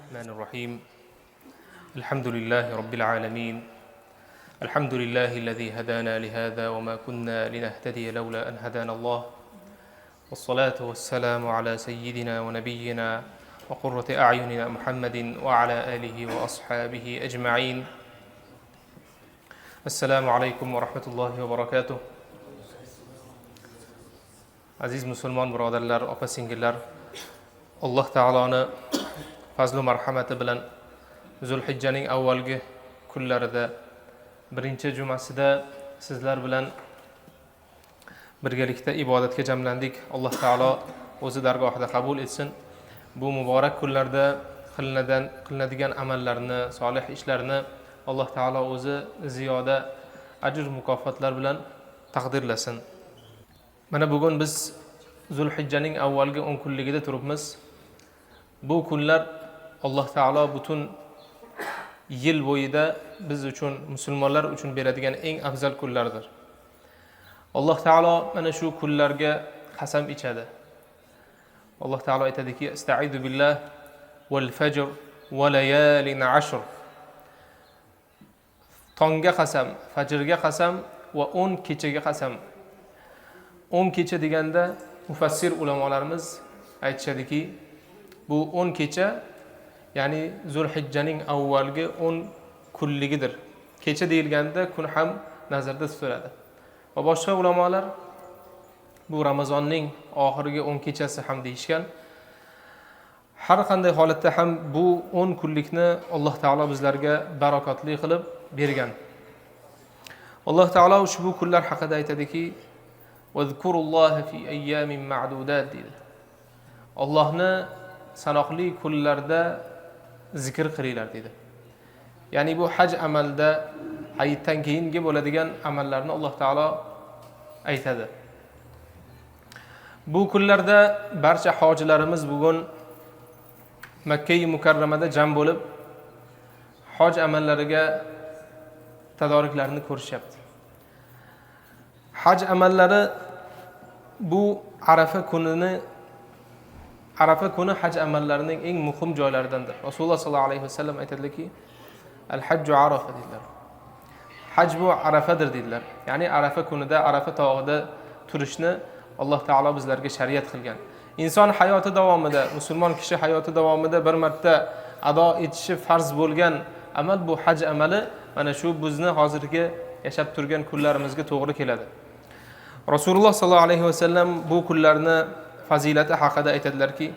الرحمن الرحيم. الحمد لله رب العالمين. الحمد لله الذي هدانا لهذا وما كنا لنهتدي لولا أن هدانا الله. والصلاة والسلام على سيدنا ونبينا وقرة أعيننا محمد وعلى آله وأصحابه أجمعين. السلام عليكم ورحمة الله وبركاته. Aziz musulmon birodarlar, opa singillar, Alloh taoloni fazlu marhamati bilan Zulhijjaning avvalgi kunlarida, birinchi jumasida sizlar bilan birgalikda ibodatga jamlandik. Alloh taolo o'zi dargohida qabul etsin. Bu muborak kunlarda qilinadigan amallarni, solih ishlarni Alloh taolo o'zi ziyoda ajr mukofotlar bilan taqdirlasin. Mana bugun biz Zulhijjaning avvalgi 10 kunligida turibmiz. Bu kunlar Alloh taolo butun yil bo'yida biz uchun, musulmonlar uchun beradigan eng afzal kunlardir. Alloh taolo mana shu kunlarga qasam ichadi. Alloh taolo aytadiki: "Astaizu billah val fajr va layalin ashr." Tongga qasam, fajrga qasam va 10 kechaga qasam. 10 kecha deganda mufassir ulamolarimiz aytishadiki, bu 10 kecha, ya'ni Zulhijjaning avvalgi 10 kunligidir. Kecha deyilganda kun ham nazarda tutiladi. Va boshqa ulamolar bu Ramazonning oxirgi 10 kechasi ham deyishgan. Har qanday holatda ham bu 10 kunlikni Alloh taolo bizlarga barakotli qilib bergan. Alloh taolo ushbu kunlar haqida aytadiki: "Vazkurulloha fi ayyamin ma'dudat" deydi. Allohni sanoqli kunlarda zikr qilinglar deydi. Ya'ni bu haj amalida hayitdan keyingi bo'ladigan amallarni Alloh taolo aytadi. Bu kunlarda barcha hojilarimiz bugun Makka Mukarramada jam bo'lib hoj amallariga tadoriklarni ko'rishyapti. Haj amallari bu Arafa kunini, Arafa kuni haj amallarining eng muhim joylaridandir. Rasululloh sollallohu alayhi vasallam aytadilarki: "Al-hajju Arafa" dedilar. Haj bu Arafadir dedilar. Ya'ni Arafa kunida Arafa tog'ida turishni Alloh taolo bizlarga shariat qilgan. Inson hayoti davomida, musulmon kishi hayoti davomida bir marta ado etishi farz bo'lgan amal bu haj amali. Mana shu bizni hozirgi yashab turgan kunlarimizga to'g'ri keladi. Rasululloh sollallohu alayhi vasallam bu kunlarni fazilati haqida aytadilarki: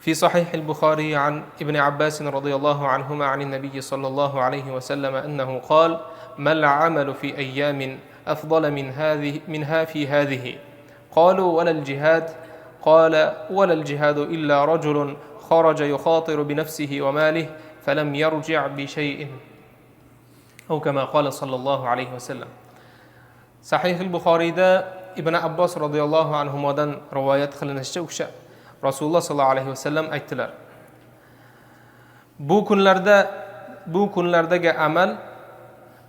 في صحيح البخاري عن ابن عباس رضي الله عنهما عن النبي صلى الله عليه وسلم أنه قال: ما العمل في أيام أفضل من هذه منها في هذه؟ قالوا: ولا الجهاد؟ قال: ولا الجهاد إلا رجل خرج يخاطر بنفسه وماله فلم يرجع بشيء، أو كما قال صلى الله عليه وسلم. Sahih al-Buxoriyda Ibn Abbos radhiyallohu anhumodan rivoyat qilinishicha, u kishi Rasululloh sollallohu alayhi vasallam aytdilar: Bu kunlarda, bu kunlardagi amal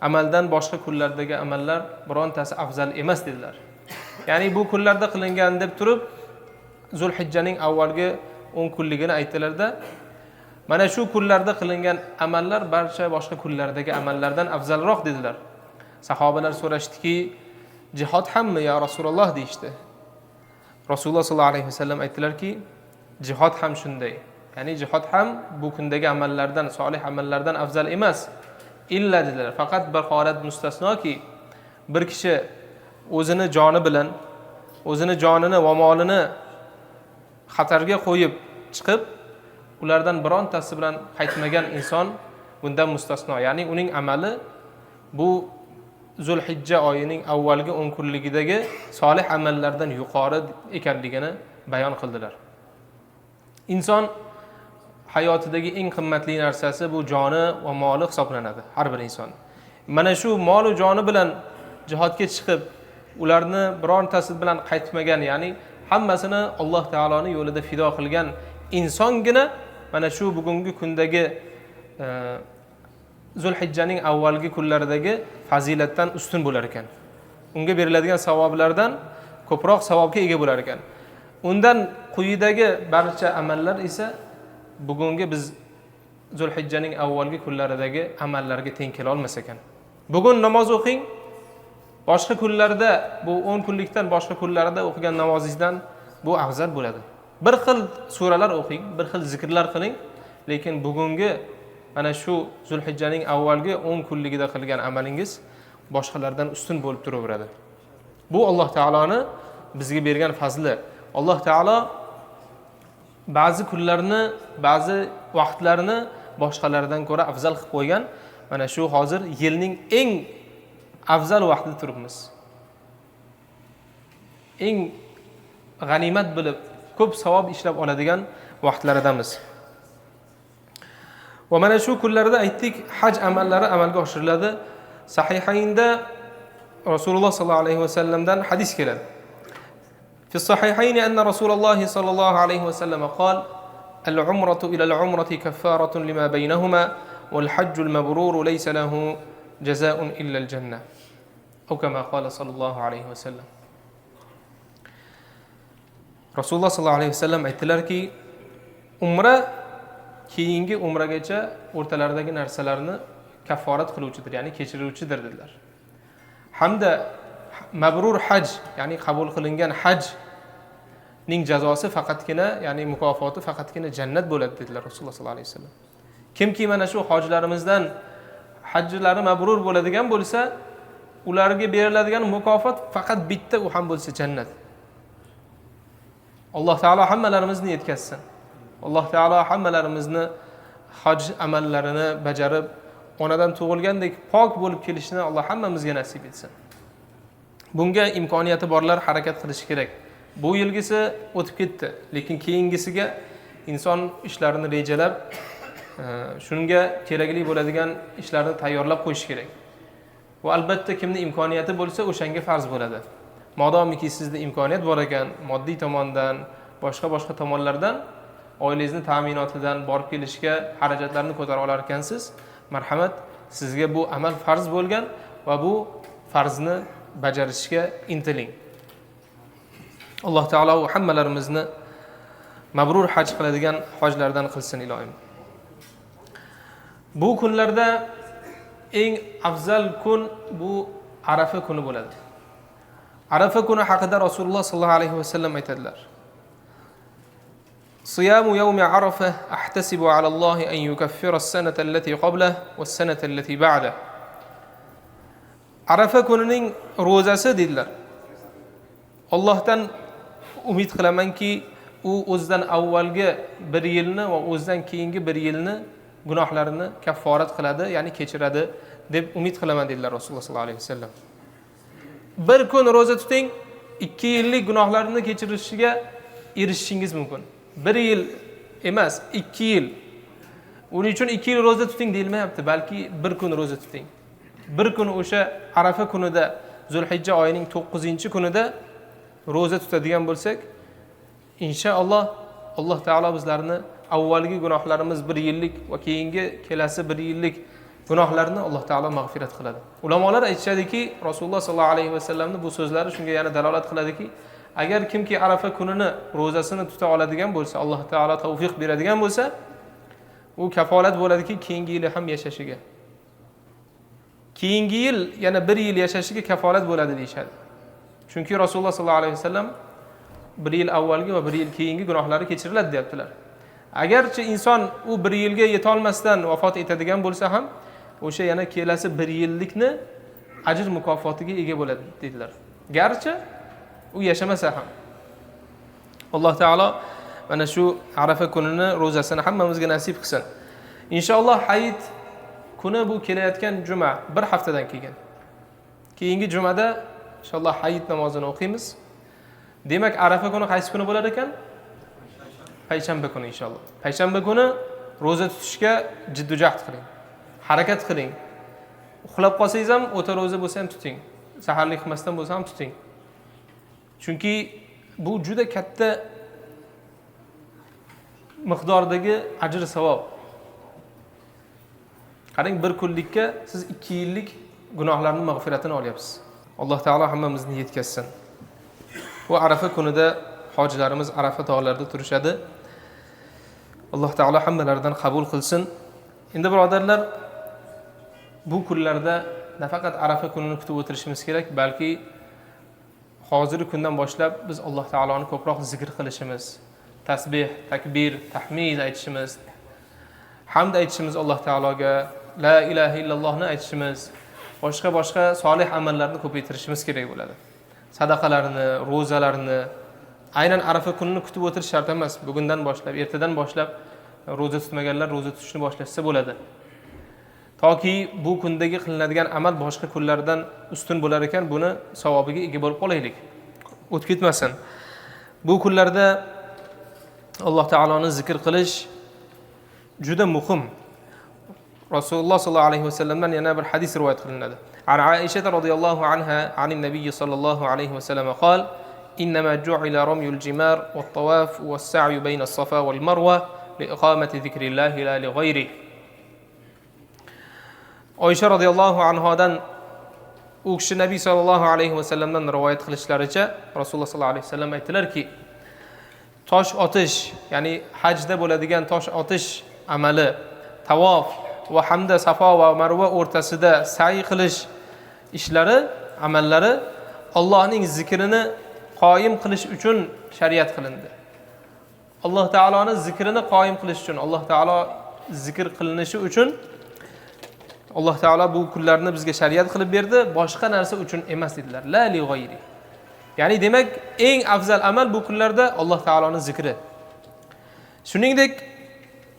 amaldan boshqa kunlardagi amallar birontasi afzal emas dedilar. Ya'ni bu kunlarda qilingan deb turib Zulhijjaning avvalgi 10 kunligini aytdilarda, mana shu kunlarda qilingan amallar barcha boshqa kunlardagi amallardan afzalroq dedilar. Sahobalar so'rashdiki, jihod hammi ya Rasululloh deyishdi. Rasululloh sollallohu alayhi vasallam aytdilarki, jihod ham shunday. Ya'ni jihod ham bu kundagi amallardan, solih amallardan afzal emas. Illa dedilar, faqat bir holat mustasnoki, bir kishi o'zini joni bilan, o'zini jonini va molini xatarga qo'yib chiqib, ulardan birontasi bilan qaytmagan inson bundan mustasno. Ya'ni uning amali bu Zulhijja oyining avvalgi 10 kunligidagi solih amallardan yuqori ekanligini bayon qildilar. Inson hayotidagi eng qimmatli narsasi bu joni va moli hisoblanadi har bir inson. Mana shu mol va joni bilan jihodga chiqib, ularni birontasi bilan qaytmagan, ya'ni hammasini Alloh taoloning yo'lida fido qilgan insongina mana shu bugungi kundagi Zulhijjaning avvalgi kunlaridagi fazilatdan ustun bo'lar ekan. Unga beriladigan savoblardan ko'proq savobga ega bo'lar ekan. Undan quyidagi barcha amallar esa bugungi biz Zulhijjaning avvalgi kunlaridagi amallarga teng kela olmas ekan. Bugun namoz o'qing, boshqa kunlarda, bu 10 kunlikdan boshqa kunlarda o'qigan namozingizdan bu afzal bo'ladi. Bir xil suralar o'qing, bir xil zikrlar qiling, lekin bugungi mana shu Zulhijjaning avvalgi 10 kunligida qilgan amalingiz boshqalardan ustun bo'lib turaveradi. Bu Alloh taoloni bizga bergan fazli. Alloh taolo ba'zi kunlarni, ba'zi vaqtlarni boshqalardan ko'ra afzal qilib qo'ygan. Mana shu hozir yilning eng afzal vaqtida turibmiz. Eng g'animat bilib, ko'p savob ishlab oladigan vaqtlaridamiz. Va mana shu kunlarda aytdik, haj amallari amalga oshiriladi. Sahihaynda Rasululloh sallallohu alayhi vasallamdan hadis keladi. في الصحيحين أن رسول الله صلى الله عليه وسلم قال: العمرة إلى العمرة كفارة لما بينهما والحج المبرور ليس له جزاء إلا الجنة، أو كما قال صلى الله عليه وسلم. Rasululloh sallallohu alayhi vasallam aytdilarki, umra keyingi umragacha o'rtalaridagi narsalarni kafforat qiluvchidir, ya'ni kechiruvchidir dedilar. Hamda mabrur haj, ya'ni qabul qilingan hajning jazosi faqatgina, ya'ni mukofoti faqatgina jannat bo'ladi dedilar Rasululloh sollallohu alayhi vasallam. Kimki mana shu hojilarimizdan hajlari mabrur bo'ladigan bo'lsa, ularga beriladigan mukofot faqat bitta, u ham bo'lsa jannat. Alloh taolo hammalarimizni yetkazsin. Alloh taolo hammalarimizni haj amallarini bajarib, onadan tug'ilgandek pok bo'lib kelishini Alloh hammamizga nasib etsin. Bunga imkoniyati borlar harakat qilishi kerak. Bu yilgisi o'tib ketdi, lekin keyingisiga inson ishlarini rejalab, shunga kerakli bo'ladigan ishlarni tayyorlab qo'yish kerak. Va albatta kimning imkoniyati bo'lsa, o'shanga farz bo'ladi. Modomiki sizda imkoniyat bor ekan, moddiy tomondan, boshqa tomonlardan, oilangizni ta'minotidan borib kelishga xarajatlarni ko'tara olar ekansiz, marhamat, sizga bu amal farz bo'lgan va bu farzni bajarishga intiling. Alloh taolo hammalarimizni mabrur haj qiladigan hojlardan qilsin iloyim. Bu kunlarda eng afzal kun bu Arafa kuni bo'ladi. Arafa kuni haqida Rasululloh sollallohu alayhi vasallam aytadilar: Siyamu yawmi Arafa ahtasibu ala Allohi an yukaffira as-sanata allati qablahu was-sanata allati ba'dahu. Arafa kunining ro'zasi dedilar. Allohdan umid qilamanki, u o'zidan avvalgi bir yilni va o'zidan keyingi bir yilni gunohlarini kafforat qiladi, ya'ni kechiradi deb umid qilaman dedilar Rasululloh sollallohu alayhi vasallam. Bir kun ro'za tuting, 2 yillik gunohlarni kechirishiga erishishingiz mumkin. 1 yil emas, 2 yil. Uning uchun 2 yil ro'za tuting deyilmayapti, balki bir kun ro'za tuting. Bir kun o'sha Arafa kunida, Zulhijja oyining 9-kunida ro'za tutadigan bo'lsak, inshaalloh Alloh taolo bizlarni avvalgi gunohlarimiz 1 yillik va keyingi kelasi 1 yillik gunohlarni Alloh taolo mag'firat qiladi. Ulamolar aytishadiki, Rasululloh sollallohu alayhi vasallamning bu so'zlari shunga yana dalolat qiladiki, agar kimki Arafa kunini ro'zasini tuta oladigan bo'lsa, Alloh taolo tavfiq beradigan bo'lsa, u kafolat bo'ladiki, keyingi yili ham yashashiga. Keyingi yil yana 1 yil yashashiga kafolat bo'ladi deyshadi. Chunki Rasululloh sollallohu alayhi vasallam 1 yil avvalgi va 1 yil keyingi gunohlari kechiriladi deyaptilar. Agarchi inson u 1 yilga yeta olmasdan vafot etadigan bo'lsa ham, o'sha yana kelasi 1 yillikni ajr mukofotiga ega bo'ladi dedilar. Garchi u yashamasa ham. Alloh taolo mana shu Arafa kunini ro'zasini hammamizga nasib qilsin. Inshaalloh hayit kuni bu kelayotgan juma, bir haftadan keyin. Keyingi jumada inshaalloh hayit namozini o'qiymiz. Demak, Arafa kuni qaysi kuni bo'lar ekan? Payshanba kuni inshaalloh. Payshanba kuni ro'za tutishga jiddu-jahd qiling. Harakat qiling. Uxlab qolsangiz ham, o'ta ro'za bo'lsa ham tuting. Saharlik qilmasdan bo'lsa ham tuting. Chunki bu juda katta miqdordagi ajr savob. Qarang, bir kunlikka siz 2 yillik gunohlarning mag'firatini olyapsiz. Alloh taolo hammamizni yetkazsin. Bu Arafa kunida hojilarimiz Arafa tog'larida turishadi. Alloh taolo hammalaridan qabul qilsin. Endi birodarlar, bu kunlarda nafaqat Arafa kunini kutib o'tirishimiz kerak, balki hozirgi kundan boshlab biz Alloh taoloni ko'proq zikr qilishimiz, tasbih, takbir, tahmid aytishimiz, hamd aytishimiz Alloh taologa, la ilaha illallohni aytishimiz, boshqa solih amallarni ko'paytirishimiz kerak bo'ladi. Sadaqalarni, ro'zalarni, aynan Arafa kunini kutib o'tirish shart emas. Bugundan boshlab, ertadan boshlab ro'za tutmaganlar ro'za tutishni boshlashsa bo'ladi. Toki bu kundagi qilinadigan amal boshqa kunlardan ustun bo'lar ekan, buni savobiga ega bo'lib qolaylik. O'tib ketmasin. Bu kunlarda Alloh taoloni zikr qilish juda muhim. Rasululloh sollallohu alayhi vasallamdan yana bir hadis rivoyat qilinadi. An Aisha radhiyallohu anha anin nabiy sollallohu alayhi vasallam qol: "Innama ju'ila ramyul jimar wat-tawaf was-sa'yu bayna as-safa wal-marwa liiqamati zikrillahi la li ghayrihi." Oysha radhiyallohu anhodan u kishi Nabiy sollallohu alayhi vasallamdan rivoyat qilishlaricha Rasululloh sollallohu alayhi vasallam aytdilarki, tosh otish, ya'ni hajda bo'ladigan tosh otish amali, tavof va hamda Safo va Marva o'rtasida sa'i qilish ishlari, amallari Allohning zikrini qoyim qilish uchun shariat qilindi. Alloh taoloning zikrini qoyim qilish uchun, Alloh taolo zikr qilinishi uchun Alloh taolo bu kunlarni bizga shariat qilib berdi, boshqa narsa uchun emas dedilar. La li g'ayri. Ya'ni demak, eng afzal amal bu kunlarda Alloh taoloning zikri. Shuningdek,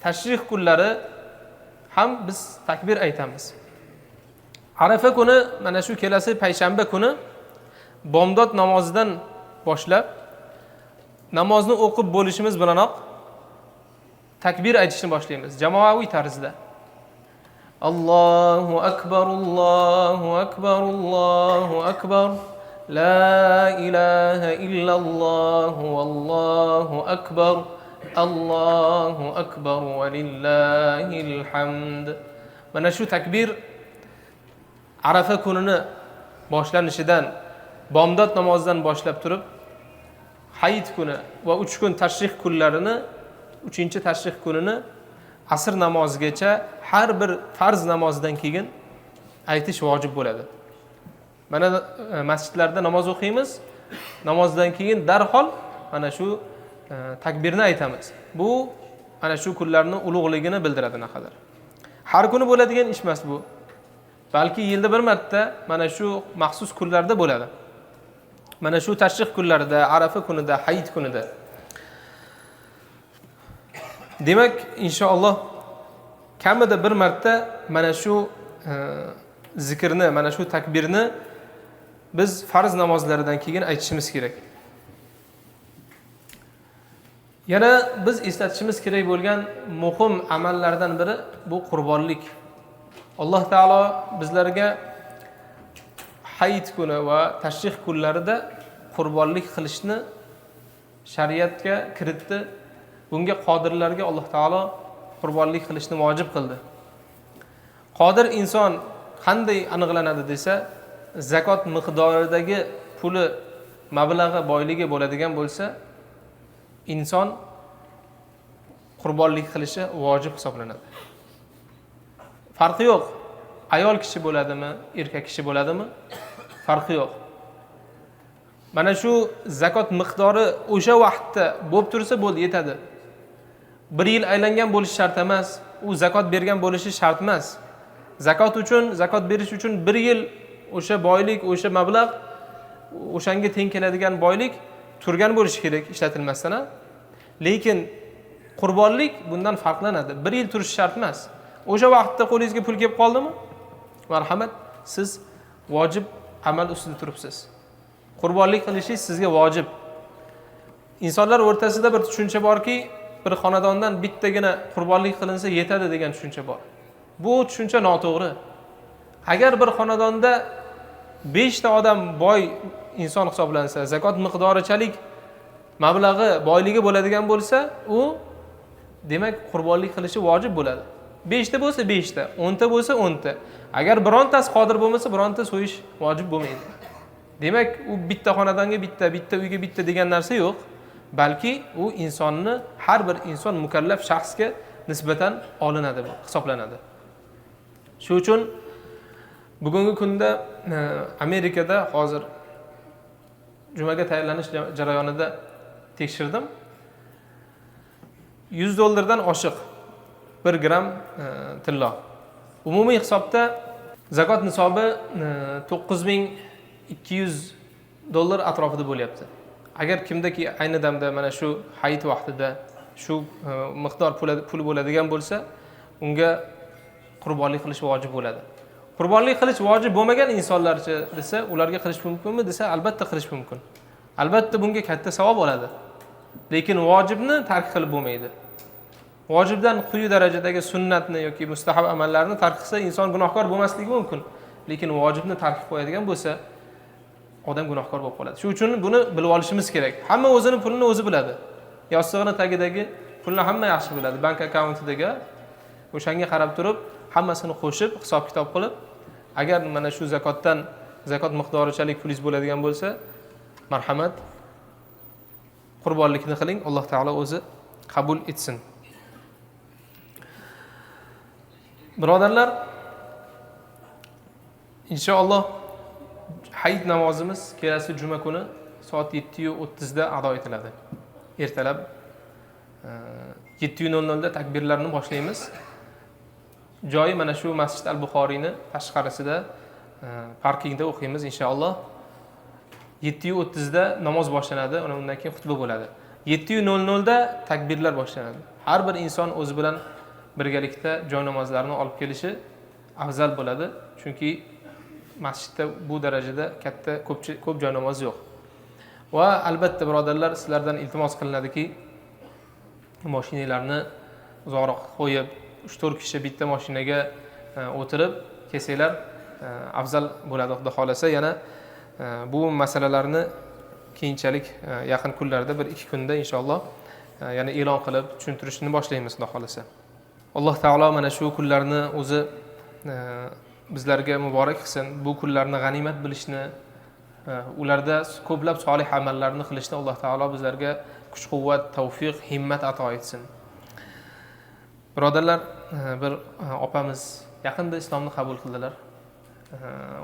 tashrih kunlari ham biz takbir aytamiz. Arafa kuni, mana shu kelasi payshanba kuni bomdod namozidan boshlab namozni o'qib bo'lishimiz bilanoq takbir aytishni boshlaymiz jamoaviy tarzda. Allohu akbar, Allohu akbar, Allohu akbar, la ilaha illalloh, vallohu akbar, Allohu akbar va lillahil hamd. Mana shu takbir Arafa kunini boshlanishidan, bomdod namozidan boshlab turib hayit kuni va 3 kun tashrih kunlarini, 3-tashrih kunini asr namozigacha har bir farz namozidan keyin aytish vojib bo'ladi. Mana masjidlarda namoz o'qiymiz, namozdan keyin darhol mana shu takbirni aytamiz. Bu mana shu kunlarning ulug'ligini bildiradi naqadar. Har kuni bo'ladigan ish emas bu. Balki yilda bir marta mana shu maxsus kunlarda bo'ladi. Mana shu tashrih kunlarida, Arafa kunida, hayit kunida. Demak, inshaalloh kamida bir marta mana shu zikrni, mana shu takbirni biz farz namozlaridan keyin aytishimiz kerak. Yana biz eslatishimiz kerak bo'lgan muhim amallardan biri bu qurbonlik. Alloh taolo bizlarga hayit kuni va tashrih kunlarida qurbonlik qilishni shariatga kiritdi. Bunga qodirlarga Alloh taolo qurbonlik qilishni vojib qildi. Qodir inson qanday aniqlanadi desa, zakot miqdoridagi puli, mablag'i, boyligi bo'ladigan bo'lsa, inson qurbonlik qilishi vojib hisoblanadi. Farqi yo'q. Ayol kishi bo'ladimi, erkak kishi bo'ladimi? Farqi yo'q. Mana shu zakot miqdori o'sha vaqtda bo'lib tursa bo'ldi, yetadi. Bir yil aylangan bo'lishi shart emas, u zakot bergan bo'lishi shart emas. Zakot uchun, zakot berish uchun bir yil o'sha boylik, o'sha mablag', o'shanga teng keladigan boylik turgan bo'lishi kerak, ishlatilmasdan. Lekin qurbonlik bundan farqlanadi. Bir yil turishi shart emas. O'sha vaqtda qo'lingizga pul kelib qoldimi? Marhamat, siz vojib amal ustida turibsiz. Qurbonlik qilishingiz sizga vojib. Insonlar o'rtasida bir tushuncha borki, bir xonadondan bittagina qurbonlik qilinsa yetadi degan tushuncha bor. Bu tushuncha noto'g'ri. Agar bir xonadonda 5 ta odam boy inson hisoblansa, zakot miqdorichalik mablag'i, boyligi bo'ladigan bo'lsa, u demak qurbonlik qilishi vojib bo'ladi. 5 ta bo'lsa 5 ta, 10 ta bo'lsa 10 ta. Agar birontasi qodir bo'lmasa, bironta so'yish vojib bo'lmaydi. Demak, u bitta xonadonga bitta, bitta uyga bitta degan narsa yo'q. Balki u insonni, har bir inson mukallaf shaxsga nisbatan olinadi, hisoblanadi. Shu uchun bugungi kunda Amerikada hozir jumaga tayyorlanish jarayonida tekshirdim. $100 oshiq 1 gram tillo. Umumiy hisobda zakot nisobi $9200 atrofida bo'lyapti. Agar kimdaki ayni damda mana shu hayit vaqtida shu miqdor pul bo'ladigan bo'lsa, unga qurbonlik qilish vojib bo'ladi. Qurbonlik qilish vojib bo'lmagan insonlarchi desa, ularga qilish mumkinmi desa, albatta qilish mumkin. Albatta bunga katta savob oladi. Lekin vojibni tark qilib bo'lmaydi. Vojibdan quyi darajadagi sunnatni yoki mustahab amallarni tark qilsa inson gunohkor bo'lmasligi mumkin. Lekin vojibni tark qilib qo'yadigan bo'lsa, odam gunohkor bo'lib qoladi. Shuning uchun buni bilib olishimiz kerak. Hamma o'zini pulini o'zi biladi. Yostig'ini tagidagi pulni hamma yaxshi biladi. Bank akkauntidagi o'shanga qarab turib, hammasini qo'shib, hisob-kitob qilib, agar mana shu zakotdan zakot miqdorichalik pulingiz bo'ladigan bo'lsa, marhamat, qurbonlikni qiling, Alloh taolo o'zi qabul etsin. Birodarlar, inshaalloh hayit namozimiz kelasi juma kuni soat 7:30 da ado etiladi. Ertalab 7:00 da takbirlarni boshlaymiz. Joyi mana shu Masjid al-Buxoriyni tashqarisida parkingda o'qiymiz inshaalloh. 7:30 da namoz boshlanadi, undan keyin xutba bo'ladi. 7:00 da takbirlar boshlanadi. Har bir inson o'zi bilan birgalikda joy namozlarini olib kelishi afzal bo'ladi, chunki masjidda bu darajada katta ko'p joy namoz yo'q. Va albatta birodarlar, sizlardan iltimos qilinadiki, mashinalarni uzoqroq qo'yib, 3-4 kishi bitta mashinaga o'tirib kelsanglar afzal bo'ladi, Xudo xolasa. Yana bu masalalarni keyinchalik yaqin kunlarda, 1-2 kunda inshaalloh yana e'lon qilib tushuntirishni boshlaymiz, Xudo xolasa. Alloh taolo mana shu kunlarni o'zi bizlarga muborak qilsin. Bu kunlarni g'animat bilishni, ularda ko'plab solih amallarni qilishni Alloh taolo bizlarga kuch-quvvat, tavfiq, himmat ato etsin. Birodarlar, bir opamiz yaqinda islomni qabul qildilar.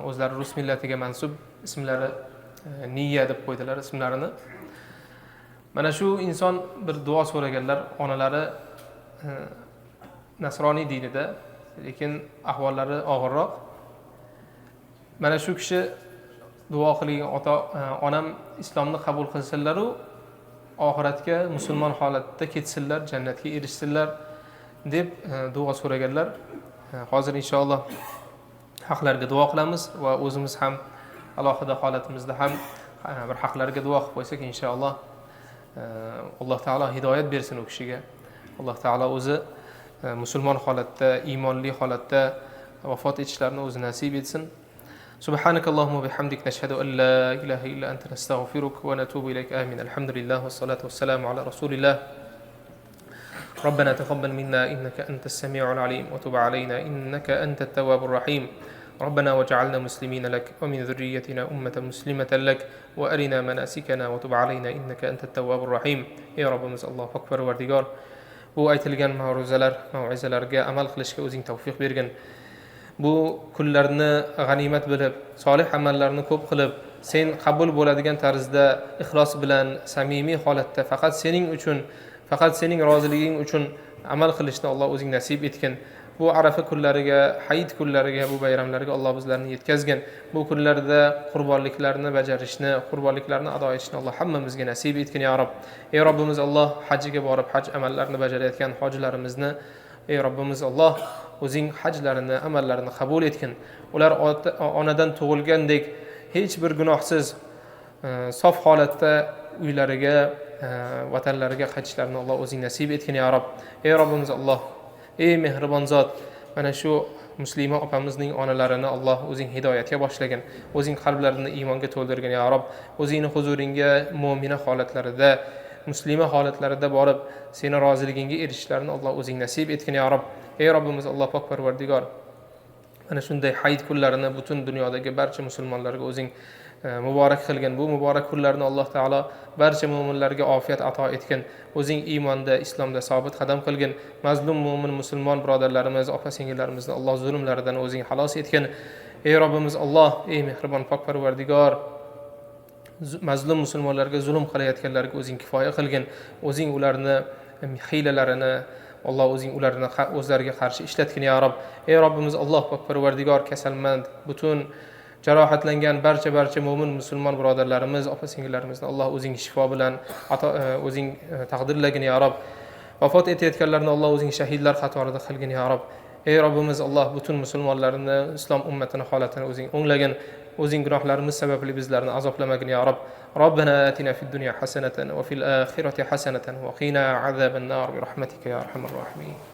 O'zlari rus millatiga mansub, ismlari Niya deb qo'ydilar ismlarini. Mana shu inson bir duo so'raganlar, onalari nasroniy dinida, lekin ahvollari og'irroq. Mana shu kishi duo qilgan, ota onam islomni qabul qilsinlar-u, oxiratga musulmon holatda ketsinlar, jannatga erishsinlar deb duo so'raganlar. Hozir inshaalloh haqlarga duo qilamiz va o'zimiz ham alohida holatimizda ham bir haqlarga duo qilib qo'ysak inshaalloh Alloh taolo hidoyat bersin u kishiga. Alloh taolo o'zi musulmon holatda, iymonli holatda vafot etishlarini o'zi nasib etsin. Subhanakallahumma bihamdik nashhadu an la ilaha illa anta nastag'firuka va natubu ilayk. Amin. Alhamdulillah vassalatu vassalamu ala rasulillah. ربنا تقبل منا إنك أنت السميع العليم وتب علينا إنك أنت التواب الرحيم. ربنا واجعلنا مسلمين لك ومن ذريتنا أمة مسلمة لك وأرنا مناسكنا وتب علينا إنك أنت التواب الرحيم. Ey Robbimiz, Allohu akbar parvardigor, bu aytilgan ma'ruzalar, mau'izalarga amal qilishga o'zing tavfiq bergin. Bu kunlarni g'animat bilib, solih amallarni ko'p qilib, sen qabul bo'ladigan tarzda ixlos bilan, samimiy holatda faqat sening uchun, faqat sening roziliging uchun amal qilishni Alloh o'zing nasib etgin. Bu Arafa kunlariga, hayit kunlariga, bu bayramlarga Alloh bizlarni yetkazgin. Bu kunlarda qurbonliklarni bajarishni, qurbonliklarni ado etishni Alloh hammamizga nasib etgin ya Rob. Ey Robbimiz Alloh, hajga borib haj amallarini bajarayotgan hojilarimizni ey Robbimiz Alloh o'zing hajlarini, amallarini qabul etgin. Ular onadan tug'ilgandek hech bir gunohsiz, sof holatda uylariga, vatanlariga qaytishlarini Alloh o'zing nasib etgin ya Rob. Ey Robbimiz Alloh, ey mehribon zot, mana shu muslima opamizning onalarini Alloh o'zing hidoyatga boshlagin, o'zing qalblarini iymonga to'ldirgin ya Rob. O'zingni huzuringga mo'mina holatlarida, muslima holatlarida borib seni roziligingga erishishlarini Alloh o'zing nasib etgin ya Rob. Ey Robbimiz Alloh pok parvardigor, mana shunday hayit kunlarini butun dunyodagi barcha musulmonlarga o'zing muborak qilgin. Bu muborak kunlarni Alloh taolo barcha mo'minlarga ofiyat ato etgin. O'zing iymonda, islomda sobit qadam qilgin. Mazlum mo'min musulmon birodarlarimiz, opa singillarimizni Alloh zulmlaridan o'zing xalos etgin. Ey Robbimiz Alloh, ey mehribon pok Parvardigor, mazlum musulmonlarga zulm qilayotganlarga o'zing kifoya qilgin. O'zing ularni hiylalarini Alloh o'zing ularni o'zlariga qarshi ishlatgin ya Rob. Ey Robbimiz Alloh, pok Parvardigor, kasalmand, butun jarohatlangan barcha mo'min musulmon birodarlarimiz, opa singillarimizni Alloh o'zing shifo bilan o'zing taqdirlagin ya Rob. Vafot etayotganlarni Alloh o'zing shahidlar qatorida qilgin ya Rob. Ey Robbimiz Alloh, butun musulmonlarni, islom ummatini holatini o'zing o'nglagin. O'zing gunohlarimiz sababli bizlarni azoblamagin ya Rob. Robbana atina fid dunya hasanatan va fil oxirati hasanatan va qina azaban nar bi rahmatika ya arhamar rohimin.